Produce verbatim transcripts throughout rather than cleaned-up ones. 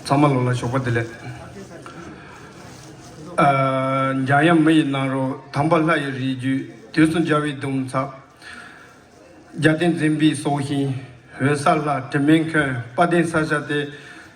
ཚང་མ་ལོ་ལ་ཞོགས་པ་བདེ་ལེགས། ཨ། འཇམ་དབྱངས་མི་ཡི་ནང་རོལ། དམ་པ་ལྷ་ཡི་རིགས་རྒྱུད། དུས་གསུམ་རྒྱལ་བའི་གདུང་འཚོབ། རྒྱལ་བསྟན་འཛིན་པའི་སྲོག་ཤིང་འོད་གསལ་ལྷ། དྲི་མེད་མཁན་དཔལ་ལྡན་ས་སྐྱ་སྟེ།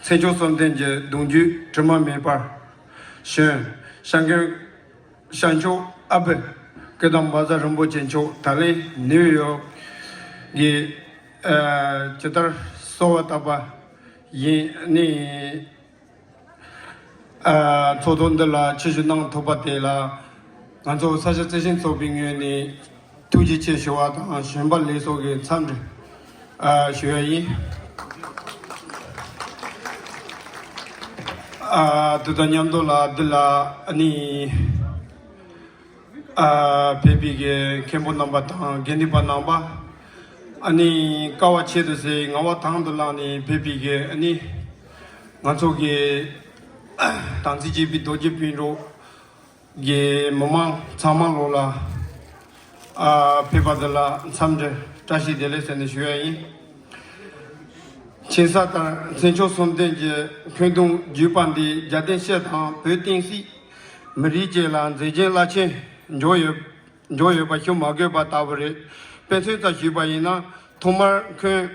མཚན་མཆོག་གསུམ་ལྡན་གྱི་གདུང་རྒྱུད་དྲི་མ་མེད་པར་བྱོན། སྐྱབས་མགོན་སྐྱབས་མཆོག་ཨ་བུ་སྐུ་བལྟམས་བཛྲ་རིན་པོ་ཆེ་མཆོག་ད་ལན་ནིའུ་ཡོག་གི། ཨ། ཇི་ལྟར་གསོལ་བ་བཏབ་པ་བཞིན་ནི། ཨ། ཚོགས་ཐོག་འདི་ལ་ཆིབས་ཞུ་གནང་ཐུབ་པ་དེ་ལ་ང་ཚོ་ས་སྐྱ་རྩེ་ཞིང་ཚོགས་པའི་ངོས་ནས་ཐུགས་རྗེ་ཆེ་ཞུ་བ་དང་། བྱོན་པ་ལེགས་སོ་གི་འཚམས་འདྲི། ཨ། ཞུ་ཡ་ཡིན། ཨ། དེ་དང་མཉམ་དུ་ལ་འདི་ལ་ཨ་ནི། ཨ། ཕེབས་པའི་གི་མཁན་པོ་རྣམ་པ་དང་དགེ་འདུན་པ་རྣམ་པ། ཨ་ནི་དཀའ་བ་ཆེད་དུ་སེ་ངལ་བ་དང་དུ་བླངས་ནས་ཕེབས་པའི་གི་ཨ་ནི་ང་ཚོ་གི་དམ་ཚིག་གཅིག་པའི་རྡོ་རྗེ་སྤུན་གྲོགས་ཀྱི་མི་མང་ཚང་མ་ལོ་ལ། ཨ། ཕེབས་པ་འདི་ལ་འཚམས་འདྲི་བཀྲ་ཤིས་བདེ་ལེགས་ཟེར་ནས་ཞུ་ཡ་ཡིན། མཁྱེན་གསལ་ལྟར་མཚན་མཆོག་གསུམ་ལྡན་གྱི་འཁོན་གདུང་བརྒྱུད་པ་འདི་རྒྱལ་བསྟན་སྤྱི་དང་བོད་བསྟན་སྲིད་མི་རིགས་བཅས་ལ་མཛེས་རྒྱན་རླབས་ཆེན་འཇོག་ཡོད། འཇོག་ཡོད་པ་ཞུ་མ་དགོས་པ་ལྟ་བུ་རེད། དཔེ་མཚོན་ཙམ་ཞུས་པ་ཡིན་ན། ཐོག་མར་འཁོན་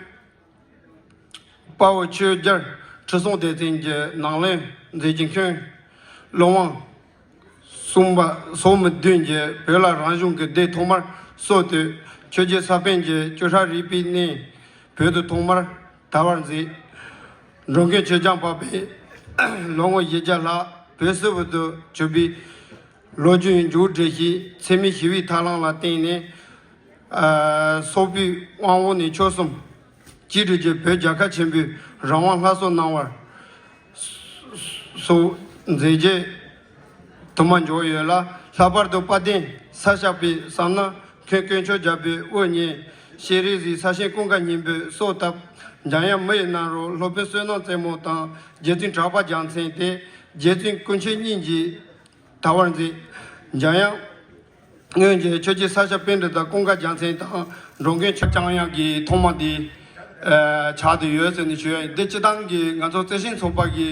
དཔའ་བོ་ཆོས་རྒྱལ་ཁྲི་སྲོང་ལྡེ་བཙན་གྱི་ནང་བློན་མཛད་ཀྱི་འཁོན་ཀླུ་དབང་གསུམ་པ་སོགས་མི་བདུན་གྱིས་བོད་ལ་རང་གཞུང་གི་སྡེ་ཐོག་མར་སྲོལ་གཏོད། ཆོས་རྗེ་ས་པཎ་གྱིས་གཅོད་ཧྲག་རིག་པའི་གནས་བོད་དུ་ཐོག་མར་དར་བར་མཛད། འགྲོ་མགོན་ཆོས་རྒྱལ་འཕགས་པས་ལོ་ངོ་བཞི་བརྒྱ་ལྷག་བོད་སིལ་བུར་དུ་གྱུར་པའི་ལོ་རྒྱུས་མཇུག་བསྒྲིལ་ཞིང་། འཚེ་མེད་ཞི་བའི་ཐབས་ལམ་ལ་བརྟེན་ནས། ཨ། སོག་པོའི་དབང་འོག་ནས་ཆོལ་གསུམ་གཅིག་སྒྲིལ་གྱིས་བོད་རྒྱལ་ཁབ་ཆེན་པོའི་རང་དབང་སླར་གསོ་གནང་བར་སོགས་མཛད་རྗེས་དུ་མ་འཇོག་ཡོད་ལ། ལྷག་པར་དུ་དཔལ་ལྡན་ས་སྐྱ་པའི་བསམ་ནམ་མཁན་དཀོན་མཆོག་རྒྱལ་པོའི་དབུ་བརྙེས། སྤྱན་རས་གཟིགས་ས་ཆེན་ཀུན་དགའ་སྙིང་པོའི་གསོལ་བཏབ། འཇམ་དབྱངས་མི་ཡི་ནང་རོལ། སློབ་དཔོན་བསོད་ནམས་རྩེ་མོ་དང་རྗེ་བཙུན་གྲགས་པ་རྒྱལ་མཚན་ཏེ། རྗེ་བཙུན་ཀུན་མཁྱེན་གཉིས་ཀྱིས་དར་བར་མཛད། འཇམ་དབྱངས་སྔོན་གྱི་ཆོས་རྗེ་ས་སྐྱ་པཎྜི་ཏ་ཀུན་དགའ་རྒྱལ་མཚན་དང་འགྲོ་མགོན་ཆོས་རྐྱང་གཡང་གི་ཐོག་མ་དེ། ཨ། ཆགས་བསྡད་ཡོད་ཟེར་ནས་ཞུ་ཡ་ཡིན། འདི་སྤྱི་བཏང་གི་ང་ཚོ་རྩེ་ཞིང་ཚོགས་པ་གི།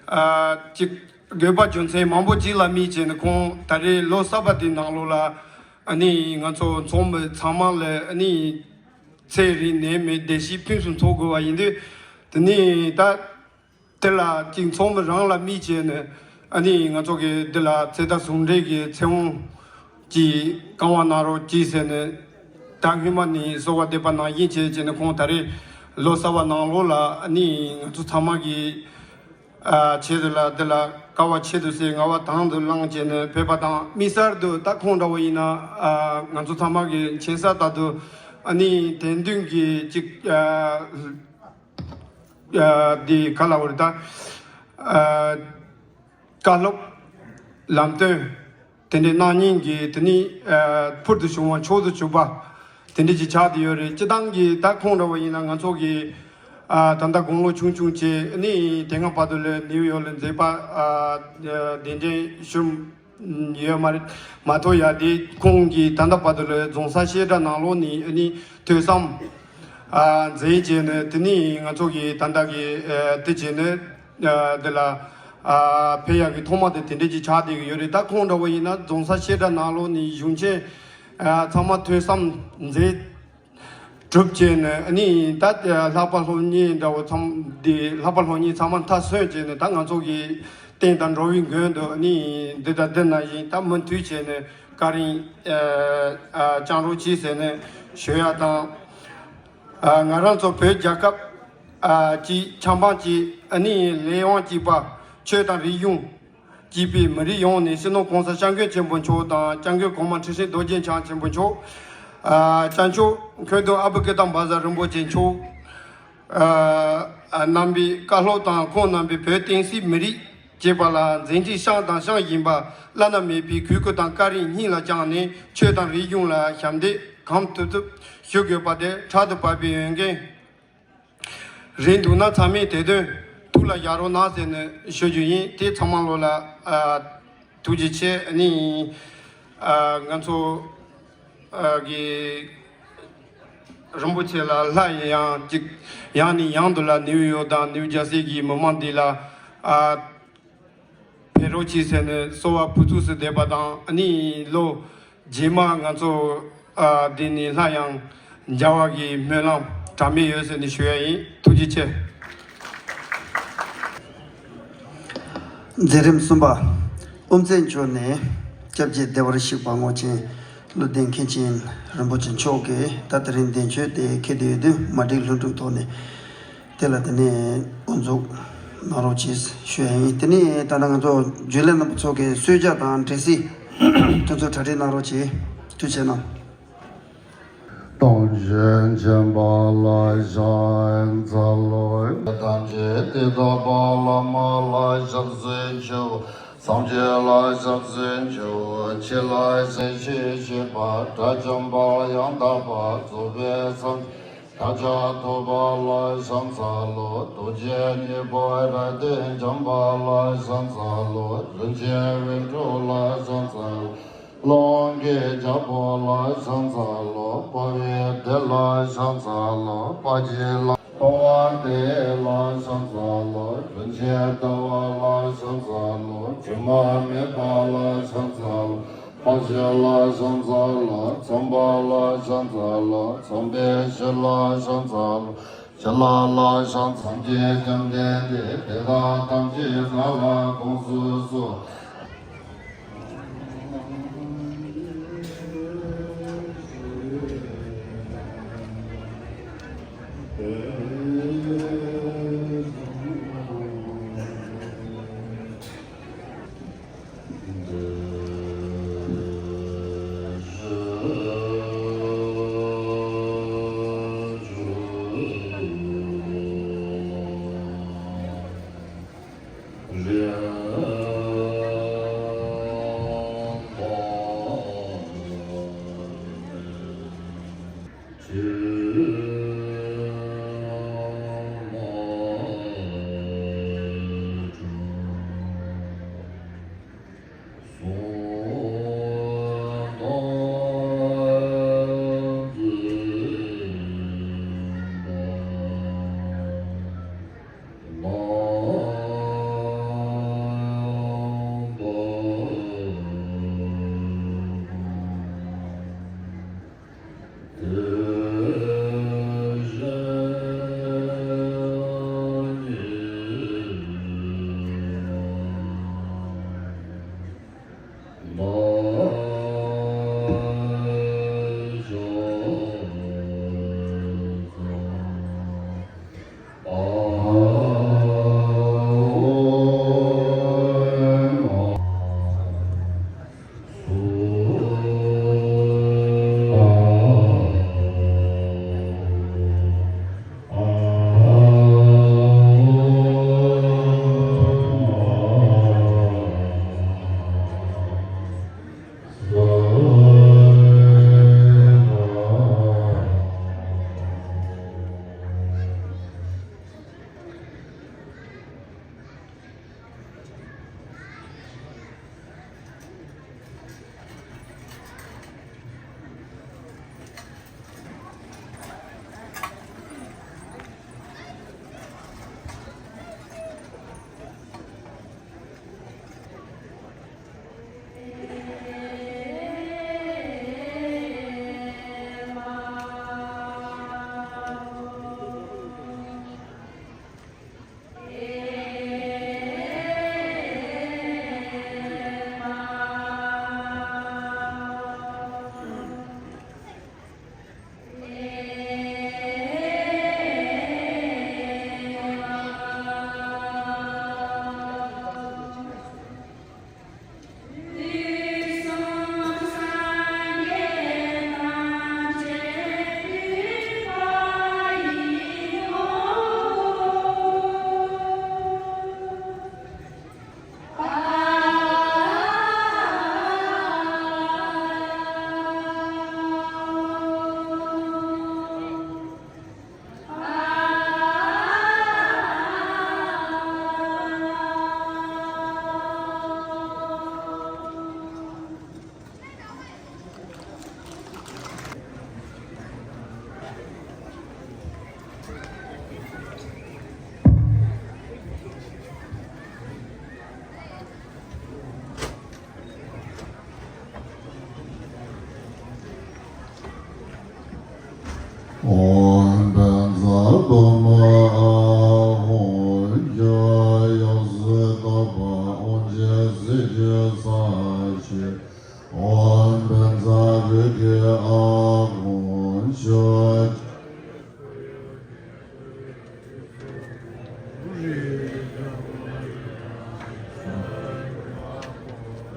ཨ། ཅིག་དགོས་པ་རྒྱུ་མཚན་མང་པོ་ཅིག་ལ་དམིགས་བྱས་ནས། ཁོང་ད་རེས་ལོ་གསར་པ་དེའི་ནང་ལོགས་ལ་ཨ་ནི་ང་ཚོ་ཚོགས་མི་ཚང་མ་ལ་ཨ་ནི་ཚེ་རིང་ནད་མེད་བདེ་སྐྱིད་ཕུན་སུམ་ཚོགས་དགོས་པ་ཡིན་དུས། དེ་ནས་ད། དེ་ལ་ཅིག་ཚོགས་མི་རང་ལ་དམིགས་བྱས་ནས་ཨ་ནི་ང་ཚོ་གི་འདི་ལ་ཚེ་མཐའ་ཟུང་འབྲེལ་གྱི་ཚེ་དབང་ཅིག་བསྐང་བ་གནང་རོགས་གྱིས་ཟེར་ནས། ད་སྔོན་མ་ནས་གསོལ་བ་འདེབས་པ་ནང་བཞིན་བྱས་བྱས་ནས། ཁོང་ད་རེས་ལོ་གསར་བ་ནང་ལོགས་ལ་ཨ་ནི་ང་ཚོ་ཚང་མ་གི། ཨ། ཆེད་དུ་ལ་འདི་ལ་དཀའ་བ་ཆེད་དུ་སེ་ངལ་བ་དང་དུ་བླངས་བྱས་ནས་ཕེབས་པ་དང་། དམིགས་བསལ་དུ་ད་ཁོང་འདྲ་བོ་ཡིན་ན། ཨ། ང་ཚོ་ཚང་མ་གི་མཁྱེན་གསལ་ལྟར་དུ་ཨ་ནི་དད་འདུན་གྱི་ཅིག། ཨ། ཨ། འདི་ག་ལ་བར་ད། ཨ། བཀའ་སློབ་ལམ་སྟོན་དེ་འདྲའི་གནང་མཁན་གྱི། དེ་ནི། ཨ། ཕུལ་དུ་བྱུང་བ་མཆོག་ཏུ་གྱུར་པ་དེ་འདྲ་ཅིག་ཆགས་བསྡད་ཡོད་རེད། སྤྱི་བཏང་གི་ད་ཁོང་འདྲ་བོ་ཡིན་ན་ང་ཚོ་གི། ཨ། ད་ལྟ་དགུང་ལོ་ཆུང་ཆུང་བྱས་ནས་དེ་སྔ་བར་དུ་ལ་ནིའུ་ཡོག་ལ་མཛད་པ། ཨ། གདན་འདྲེན་ཞུ་ཡོད་མ་རེད། མ་གཏོགས་ཡ་དེ་ཁོང་གིས་ད་ལྟ་བར་དུ་ལ་རྫོང་སར་བཤད་གྲྭ་ནང་ལོགས་ནས་ཨ་ནི་ཐོས་བསམ། ཨ། མཛད་བྱས་ནས་དེ་ནས་ང་ཚོ་གི་ད་ལྟ་གི། ཨ། དེ་བྱས་ནས། ཨ། འདི་ལ། ཨ། ཕེབས་ཡག་གི་ཐོག་མ་དེ་དེ་འདྲ་ཅིག་ཆགས་བསྡད་ཀྱི་ཡོད་རེད། ད་ཁོང་འདྲ་བོ་ཡིན་ན་རྫོང་སར་བཤད་གྲྭ་ནང་ལོགས་ནས་གཞུང་ཆེན། ཨ། ཚང་མ་ཐོས་བསམ་མཛད་གྲུབ་བྱས་ནས་ཨ་ནི་ད་ལྷག་པ་སློབ་གཉེར་འདྲ་བོ་ཚང་འདི་ལྷག་པ་སློབ་གཉེར་ཚང་མ་མཐར་སོན་བྱས་ནས། ད་ང་ཚོ་གི་བསྟན་དང་འགྲོ་བའི་མགོན་དུ་ཨ་ནི་འདི་དང་འདི་ནང་བཞིན་ད་མུ་མཐུད་བྱས་ནས་བཀའ་དྲིན། ཨ། ཨ། བསྐྱང་རོགས་གྱིས་ཟེར་ནས་ཞུ་ཡ་དང་། ཨ། ང་རང་ཚོ་བོད་རྒྱལ་ཁབ། ཨ། ཀྱི་ཆབ་འབངས་ཀྱི་ཨ་ནི་ལས་དབང་གཅིག་པ། ཆོས་དང་རིག་གཞུང་ སྐྱིད་པའི་མི་རིགས་ཡོངས་ནས་སྤྱི་ནོར་༸གོང་ས་༸སྐྱབས་མགོན་ཆེན་པོ་མཆོག་དང་༸སྐྱབས་མགོན་གོང་མ་ཁྲི་སྲོང་ལྡེའུ་བཙན་འཆང་ཆེན་པོ་མཆོག་ཨ་བྱང་ཆུབ་མཁས་གྲུབ་ཨ་བྷུ་ཀུན་ཏ་བཛྲ་རིན་པོ་ཆེ་མཆོག་ཨ་རྣམ་པའི་བཀའ་སློབ་དང་ཁོང་རྣམ་པའི་བོད་བསྟན་སྲིད་མི་རིགས་ཅེས་པ་ལ་མཛད་འཕྲིན་བཤམས་དང་བཤམས་བཞིན་པ་བླ་ན་མེད་པའི་གུས་བཀུར་དང་བཀའ་དྲིན་སྙིང་ལ་བཅངས་ནས་ཆོས་དང་རིག་གཞུང་ལ་ཞབས་འདེགས་གང་ཐུབ་ཐུབ་ཞུ་དགོས་པ་དེ་ཕྲག་ཏུ་བབས་པའི་འོས་འགན་རེད་འདུག་ན། ཚང་མས་དེ་དོན་ཐུགས་ལ་བཞག་རོགས་གནང་ཟེར་ནས་ཞུ་རྒྱུ་ཡིན། དེ་ཚང་མ་ལོ་ལ་ཨ་ཐུགས་རྗེ་ཆེ། ཨ་ནི་ཨ་ང་ཚོ་ཨ་གི་རིན་པོ་ཆེ་ལ་སླར་ཡང་ཅིག་ཡང་ནས་ཡང་དུ་ལ་ནིའུ་ཡོག་དང་ནིའུ་ཇར་སི་གི་མི་མང་འདི་ལ་ཨ་ཕེབས་རོགས་གྱིས་ཟེར་ནས་གསོལ་བ་ཕུར་ཚུགས་སུ་འདེབས་པ་དང་། ཨ་ནི་ལོ་རྗེས་མ་ང་ཚོ་ཨ་འདི་ནས་སླར་ཡང་མཇལ་བ་གི་སྨོན་ལམ་གྲངས་མེད་ཡོད་ཟེར་ནས་ཞུ་ཡ་ཡིན། ཐུགས་རྗེ་ཆེ། མཛད་རིམ་གསུམ་པ། དབུ་མཛད་མཆོག་ནས་སྐྱབས་རྗེ་བདེ་བར་གཤེགས་པ་རྔོག་ཆེན་ཀླུ་ལྡིང་མཁན་ཆེན་རིན་པོ་ཆེ་མཆོག་གིས་ད་དེ་རིང་གདན་ཞུས་དེ་འཁེལ་བསྡད་ཡོད་དུས་མ་བསྒྲིགས་ལྷུན་གྲུབ་ཐོག་ནས་དེ་ལ་དེ་ནས་དབུ་འཛུགས་གནང་རོགས་གྱིས་ཞུ་ཡ་ཡིན། དེ་ནས་ད་ལྟ་ང་ཚོ་རྒྱུན་ལས་རྣམ་པ་ཚོ་གིས་གསོལ་ཇ་དང་འབྲས་སིལ་དེ་ཚོ་གྲ་སྒྲིག་གནང་རོགས་གྱིས། ཐུགས་རྗེ་གནང་། ཐམས་ཅད་མཁྱེན་པ་ལ་ཕྱག་འཚལ་ལོ། ཐམས་ཅད་དེ་དག་པ་བླ་མ་ལ་ཕྱག་འཚལ་ཞུ། སངས་རྒྱས་ལ་ཕྱག་འཚལ་ཞུ། ཆོས་ལ་ཕྱག་འཚལ་ཞུ། བྱེད་པ་དགྲ་བཅོམ་པ་ཡང་དག་པར་རྫོགས་པའི་སངས་རྒྱས་དགྲ་བཅོམ་པ་ལ་ཕྱག་འཚལ་ལོ། རྡོ་རྗེ་སྙིང་པོ་རལ་གྲི་འཇོམས་པ་ལ་ཕྱག་འཚལ་ལོ། རིན་ཆེན་དབྱིངས་སྒྲོལ་ལ་ཕྱག་འཚལ་ལོ། ཀློང་གི་རྒྱལ་པོ་ལ་ཕྱག་འཚལ་ལོ། དཔའ་བོའི་སྡེ་ལ་ཕྱག་འཚལ་ལོ། དཔའ་བྱེད་ལ་དཔའ་བ་སྡེ་ལ་ཕྱག་འཚལ་ལོ། རིན་ཆེན་ཟླ་བ་ལ་ཕྱག་འཚལ་ལོ། སྒྱུ་མ་མེད་པ་ལ་ཕྱག་འཚལ་ལོ། འཕགས་བྱེད་ལ་ཕྱག་འཚལ་ལོ། ཚངས་པ་ལ་ཕྱག་འཚལ་ལོ། ཚངས་པའི་གཞི་ལ་ཕྱག་འཚལ་ལོ། ཞི་ལ་ལ་ཕྱག་འཚལ། ཀྱེ་སྐྱབས་ལྡན་འདས། དེ་དག་ཐམས་ཅད་ང་ལ་དགོངས་སུ་གསོལ།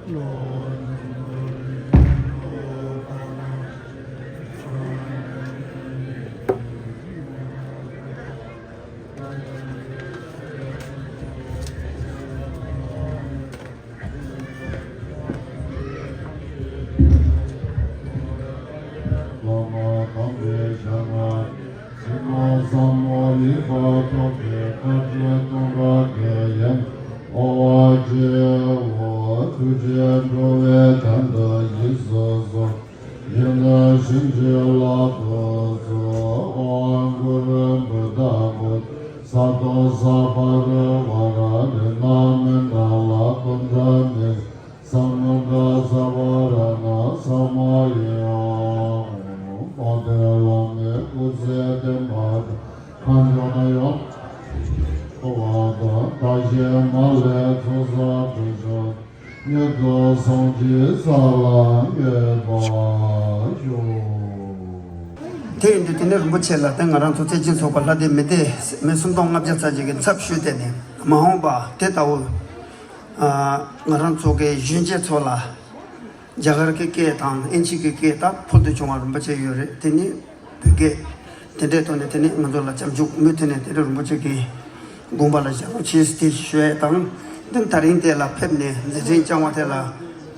ལྷ་མོ་དམ་པའི་ཞལ་སྔ། སྲིད་པ་ཟབ་མོ་ལེགས་པར་རྟོགས་པའི་བཀའ་དྲིན་སྟོང་གྲོགས་དགེ་ཡེ་ཨོ་ཝ་ཅེ་ཨོ། ཐུགས་རྗེས་འགྲོ་བའི་དོན་དུ་གཟིགས་སུ་གསོལ། ཡེ་ནས་བྱིན་གྱིས་བརླབ་ཏུ་གསོལ། ཨོཾ་གུ་རུ་བུདྡྷ་བོ་དྷི་ས་ཏྭ་ས་བ་རི་ཝཱ་ར་ཏི་ན་མནྡ་ལ་ཀུན་ཛ་ནི་ས་མནྡ་ས་བ་ར་ཎ་ས་མ་ཡེ་ཨོ། དཔལ་ལྡན་བླ་མའི་སྐུ་ཚེ་བརྟན་པ་དང་། གངས་ལྗོངས་ཡོངས་ལ་ཕོ་བ་དང་། བདག་གཞན་མ་ལུས་ཚོགས་བསགས་དུས་སུ། མྱུར་དུ་སངས་རྒྱས་ས་ལ་འགོད་པར་ཤོག། དེ་ཡིན་དུས་དེ་ནས་རིན་པོ་ཆེ་ལ་དེ་ང་རང་ཚོ་རྩེ་གཅིག་ཚོགས་པ་ལྷ་སྡེ་མི་སྡེ་མི་སུམ་སྟོང་ལྔ་བརྒྱ་ཙམ་ཅིག་གི་ཚབ་ཞུས་ཏེ་ནས། མ་འོངས་པ་དེ་ལྟ་བུ་ཨ་ང་རང་ཚོ་གི་གཞོན་སྐྱེས་ཚོ་ལ་རྒྱ་གར་གྱི་སྐད་དང་ཨིན་ཇི་གི་སྐད་དག་ཕུལ་དུ་བྱུང་བ་རིན་པོ་ཆེ་ཡོད་རེད། དེ་ནི་བོད་སྐད། དེ་འདྲའི་ཐོག་ནས་དེ་ནི་ང་ཚོ་ལ་སྐྱབས་འཇུག་མུ་མཐུད་ནས་དེ་འདྲ་རིན་པོ་ཆེ་གི་དགོངས་པ་ལ་བཞག་རོགས་བྱེད་ཟེར་དེ་ཞུ་ཡས་དང་། དེ་ད་རིང་དེ་ལ་ཕེབས་ནས་མཛད་འཕྲིན་བསྐྱངས་པ་དེ་ལ་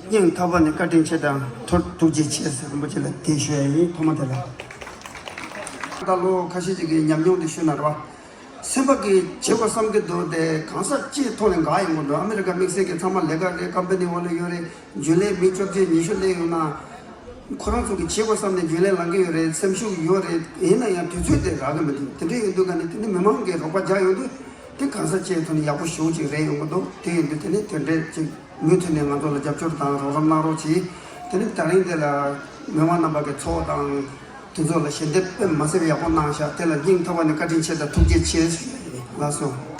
སྙིང་ཐག་པ་ནས་བཀའ་དྲིན་ཆེ་དང་ཐུགས་རྗེ་ཆེ་ཟེར་རིན་པོ་ཆེ་ལ་དེ་ཞུ་ཡས་ཡིན། ཐོག་མ་དེ་ལ། ད་ལོ་ཁ་ཤས་ཅིག་གི་ཉམས་མྱོང་དེ་ཞུ་ན་རེད་བ། སེམས་པ་གི་བྱེད་དགོས་བསམ་གྱི་འདུག་དེ་གང་ཟག་སྤྱིའི་ཐོག་ནས་འགག་ཡོང་གི་འདུག་ཨ་མི་རི་ཀ་དམིགས་བསལ་གྱི་ཚང་མ་ལས་ཀ་རེད། ཀམ་པ་ནི་འོག་ལ་ཡོད་རེད། རྒྱུན་ལས་མི་བཅོ་བརྒྱད་ཉི་ཤུ་སླེབས་ཡོང་ན། ཁོ་རང་ཚོ་གི་བྱེད་དགོས་བསམ་ནས་རྒྱུན་ལས་ལངས་ཀྱི་ཡོད་རེད། སེམས་ཤུགས་ཡོད་རེད། ཡིན་ན་ཡང་དུས་ཚོད་དེ་རག་གི་མི་འདུག་དེ་འདྲ་ཡིན་དུས་ག་ནས་དེ་ནི་མི་མང་གིས་རོགས་པ་རྒྱག་ཡོང་དུས་དེ་གང་ཟག་སྤྱིའི་ཐོག་ནས་ཡག་པོ་ཞེ་པོ་ཅིག་རེད་ཡོང་གི་འདུག་དེ་ཡིན་དུས་དེ་ནི་དེ་འདྲས་ཅིག་མུ་མཐུད་ནས་ང་ཚོ་ལ་རྒྱབ་སྐྱོར་དང་རོགས་རམ་གནང་རོགས་གྱིས། དེ་ནི་ད་རིང་དེ་ལ་མི་མང་རྣམ་པ་གི་ཚོགས་དང་དེ་ཚོ་ལ་ཞལ་འདེབས་དཔེ་མ་སྲིད་པ་ཡག་པོ་གནང་ཤག་དེ་ལ་སྙིང་ཐག་པ་ནས་བཀའ་དྲིན་ཆེ་དང་ཐུགས་རྗེ་ཆེ་ཞུ་ཡ་ཡིན། ལགས་སོ།